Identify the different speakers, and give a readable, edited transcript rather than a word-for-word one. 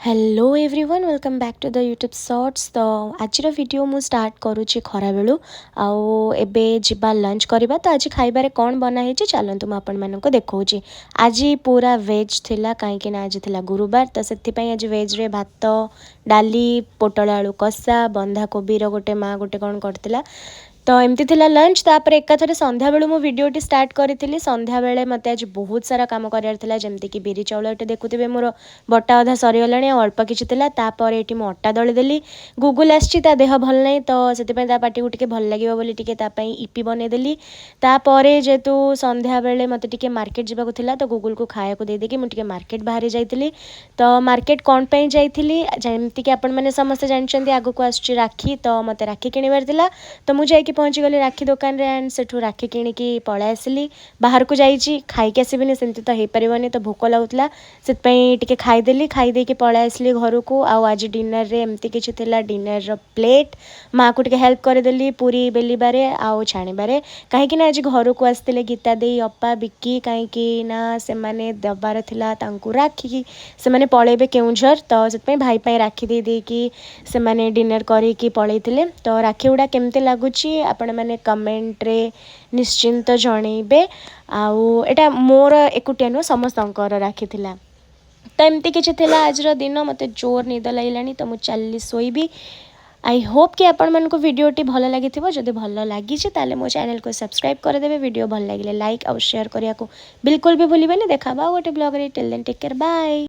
Speaker 1: Hello everyone, welcome back to the YouTube Shorts। ତ ଆଜିର video ମୁଁ ଷ୍ଟାର୍ଟ କରୁଛି ଖରାବେଳୁ ଆଉ ଏବେ ଯିବା ଲଞ୍ଚ କରିବା। ତ ଆଜି ଖାଇବାରେ କ'ଣ ବନା ହେଇଛି, ଚାଲନ୍ତୁ ମୁଁ ଆପଣମାନଙ୍କୁ ଦେଖାଉଛି। ଆଜି ପୁରା ଭେଜ୍ ଥିଲା, କାହିଁକି ନା ଆଜି ଥିଲା ଗୁରୁବାର। ତ ସେଥିପାଇଁ ଆଜି ଭେଜ୍ରେ ଭାତ, ଡାଲି, ପୋଟଳ ଆଳୁ କଷା, ବନ୍ଧାକୋବିର ଗୋଟେ ମା ଗୋଟେ କ'ଣ କରିଥିଲା। ତ ଏମିତି ଥିଲା ଲଞ୍ଚ। ତାପରେ ଏକାଥରେ ସନ୍ଧ୍ୟାବେଳୁ ମୁଁ ଭିଡ଼ିଓଟି ଷ୍ଟାର୍ଟ କରିଥିଲି। ସନ୍ଧ୍ୟାବେଳେ ମୋତେ ଆଜି ବହୁତ ସାରା କାମ କରିବାର ଥିଲା, ଯେମିତିକି ବିରି ଚାଉଳ ଏଠି ଦେଖୁଥିବେ, ମୋର ବଟା ଅଧା ସରିଗଲାଣି ଆଉ ଅଳ୍ପ କିଛି ଥିଲା। ତାପରେ ଏଠି ମୁଁ ଅଟା ଦଳିଦେଲି। ଗୁଗୁଲ ଆସିଛି, ତା ଦେହ ଭଲ ନାହିଁ, ତ ସେଥିପାଇଁ ତା ପାଟିକୁ ଟିକେ ଭଲ ଲାଗିବ ବୋଲି ଟିକେ ତା ପାଇଁ ଇପି ବନେଇଦେଲି। ତାପରେ ଯେହେତୁ ସନ୍ଧ୍ୟାବେଳେ ମୋତେ ଟିକେ ମାର୍କେଟ ଯିବାକୁ ଥିଲା, ତ ଗୁଗୁଲକୁ ଖାଇବାକୁ ଦେଇଦେଇକି ମୁଁ ଟିକେ ମାର୍କେଟ ବାହାରି ଯାଇଥିଲି। ତ ମାର୍କେଟ କ'ଣ ପାଇଁ ଯାଇଥିଲି? ଯେମିତିକି ଆପଣମାନେ ସମସ୍ତେ ଜାଣିଛନ୍ତି, ଆଗକୁ ଆସୁଛି ରାକ୍ଷୀ, ତ ମୋତେ ରାକ୍ଷୀ କିଣିବାର ଥିଲା। ତ ମୁଁ ଯାଇକି ପହଞ୍ଚିଗଲି ରାକ୍ଷୀ ଦୋକାନରେ ଆଣ୍ଡ ସେଠୁ ରାକ୍ଷୀ କିଣିକି ପଳେଇ ଆସିଲି। ବାହାରକୁ ଯାଇଛି, ଖାଇକି ଆସିବିନି ସେମିତି ତ ହେଇପାରିବନି। ତ ଭୋକ ଲାଗୁଥିଲା, ସେଥିପାଇଁ ଟିକେ ଖାଇଦେଲି। ଖାଇ ଦେଇକି ପଳେଇ ଆସିଲି ଘରକୁ। ଆଉ ଆଜି ଡିନରରେ ଏମିତି କିଛି ଥିଲା ଡିନରର ପ୍ଲେଟ୍। ମାଆକୁ ଟିକେ ହେଲ୍ପ କରିଦେଲି ପୁରୀ ବେଲିବାରେ ଆଉ ଛାଣିବାରେ, କାହିଁକି ନା ଆଜି ଘରକୁ ଆସିଥିଲେ ଗୀତା ଦେଇ, ଅପା, ବିକି, କାହିଁକି ନା ସେମାନେ ଦେବାର ଥିଲା ତାଙ୍କୁ ରାକ୍ଷୀ। ସେମାନେ ପଳେଇବେ କେଉଁଝର, ତ ସେଥିପାଇଁ ଭାଇ ପାଇଁ ରାକ୍ଷୀ ଦେଇ ଦେଇକି ସେମାନେ ଡିନର କରିକି ପଳେଇଥିଲେ। ତ ରାକ୍ଷୀ ଗୁଡ଼ା କେମିତି ଲାଗୁଛି, ଆପଣମାନେ କମେଣ୍ଟରେ ନିଶ୍ଚିନ୍ତ ଜଣେଇବେ। ଆଉ ଏଇଟା ମୋର ଏକୁଟିଆ ନୁହଁ, ସମସ୍ତଙ୍କର ରାକ୍ଷୀ ଥିଲା। ତ ଏମିତି କିଛି ଥିଲା ଆଜିର ଦିନ। ମୋତେ ଜୋର ନିଦ ଲାଗିଲାଣି, ତ ମୁଁ ଚାଲିଲି ଶୋଇବି। I Hope କି ଆପଣମାନଙ୍କୁ ଭିଡ଼ିଓଟି ଭଲ ଲାଗିଥିବ। ଯଦି ଭଲ ଲାଗିଛି, ତାହେଲେ ମୋ ଚ୍ୟାନେଲକୁ ସବସ୍କ୍ରାଇବ୍ କରିଦେବେ। ଭିଡ଼ିଓ ଭଲ ଲାଗିଲେ ଲାଇକ୍ ଆଉ ସେୟାର କରିବାକୁ ବିଲକୁଲ ବି ଭୁଲିବେନି। ଦେଖା ଆଉ ଗୋଟେ ବ୍ଲଗ୍ରେ। Till then, take care, bye.